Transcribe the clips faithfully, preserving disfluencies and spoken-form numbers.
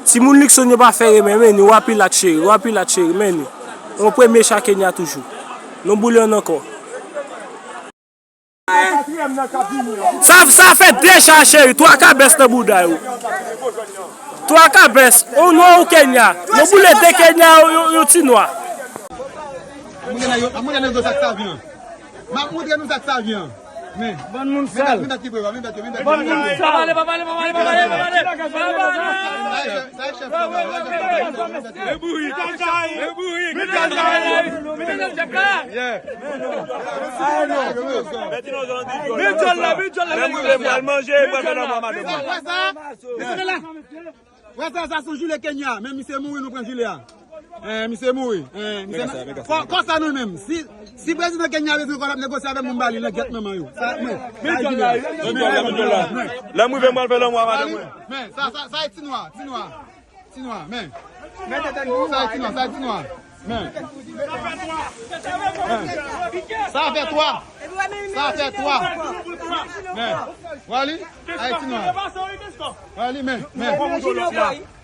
Timoun Luckson yo pa fè remè, men nou, w a pilat cheri, w a pilat cheri, men nou. Yon premye cha Kenya toujou. Nou boule yon ankò. Sa, sa fè de cha cheri, twa kabès nan bouda yo. Twa kabès, yon nwa ou Kenya. Nou boule de Kenya, yon, yon ti nwa. Mwen nan yo, mwen nan yo sa k sa vyen. M ap montre nou sa k sa vyen. Men. Bann moun sal. Men bèt ki pre yo, men bèt yo, men bèt yo. Bann moun sal. Pa pale, pa pale, pa pale, pa pale, pa pale. Sa e chèf, sa e chèf. Le bourik. Le bourik. Yeah. Men djòl la, men djòl la. Lè mwen vle, mwen al manje, mwen fè nan mwa madanm mwen. Wè sa? Wè sa, sa se yon jile Kenya. Men misye mouri, nou pran jile a. Eh, misye mouri. Eh, misye... Kò, kò sa nou menm. Si, si prezidan Kenya bezwen kò, l ap negosye avè m pou m ba li langèt manman yo. Sa, men, men, sa jile a. Men djòl la, men djòl la. Lè m rive, m pral fè lanmou a madanm mwen. Men, sa, sa, sa e ti nwa, ti nwa. Ti nwa, men. Sa e ti nwa, sa e ti nwa. Men. Men. Sa fè twa. Sa fè twa. Men. Wali, a e ti nwa. Wali, men, men.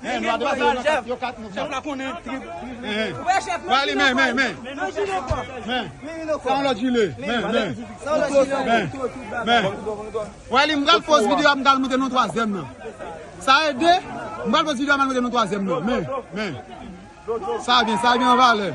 Men, nou a depase yo nan kat, yo kat, nou fè. Eh, eh. Wali, men, men, men. Men. Sa yon lòt jile. Men, men. Men. Men. Wali, m pral poz videyo a, m pral montre nou twazyèm nan. Sa e de, m pral poz videyo a, m pral montre nou twazyèm nan. Men, men. Sa byen, sa byen an valè.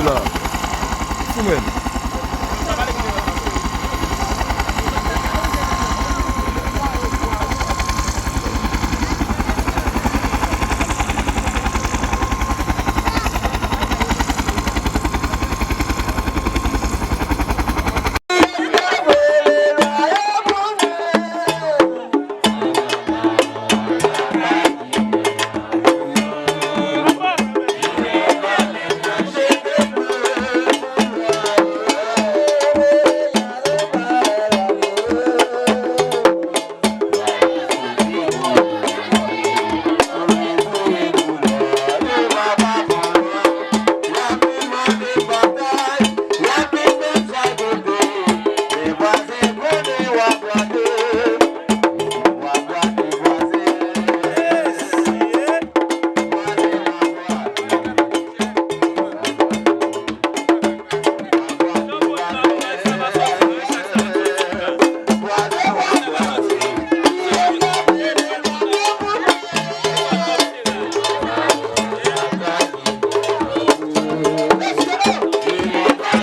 la. Fou menm.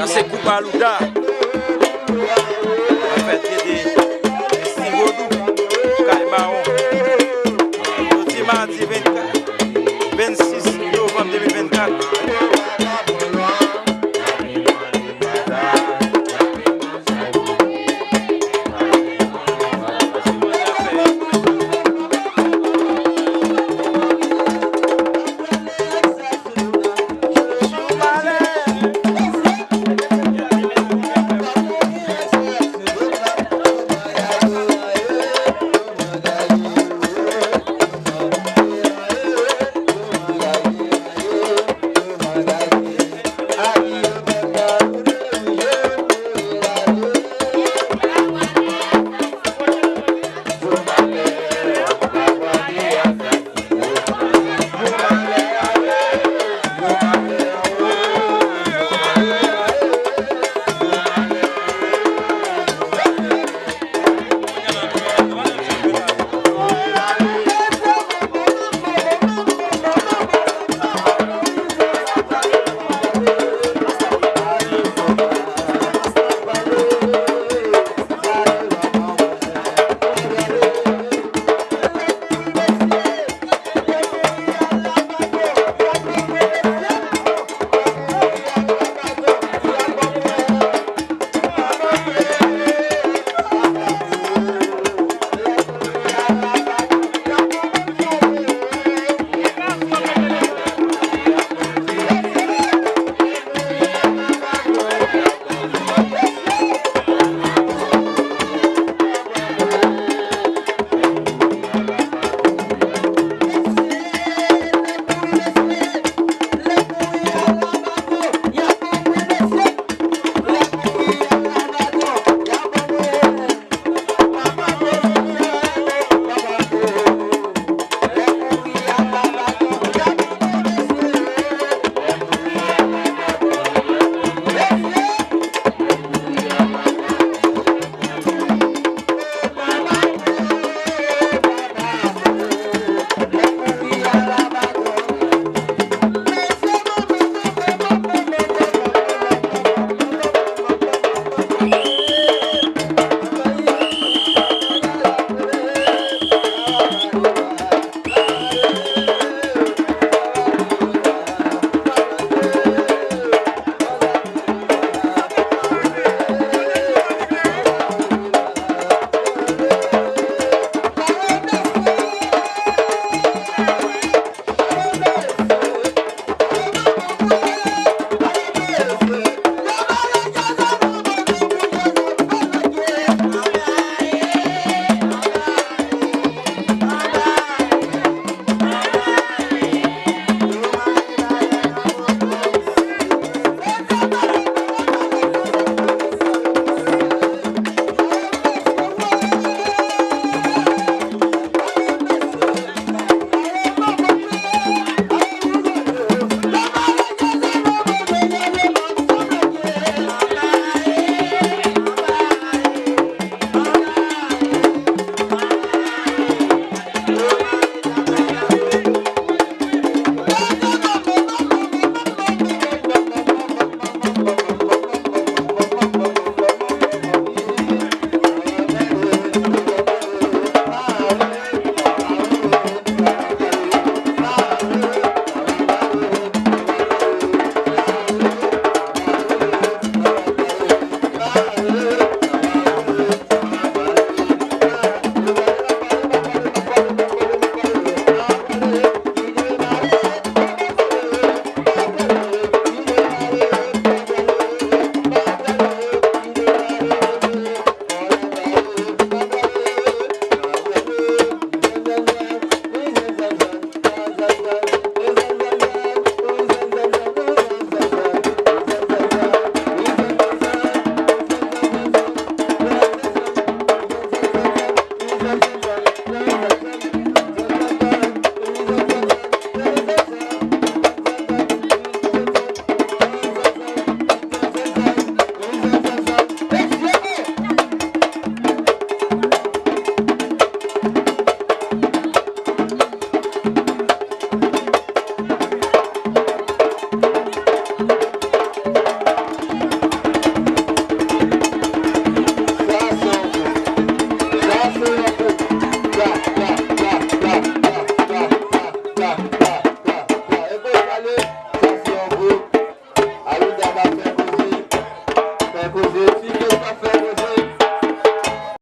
Sa se Koup Alouda.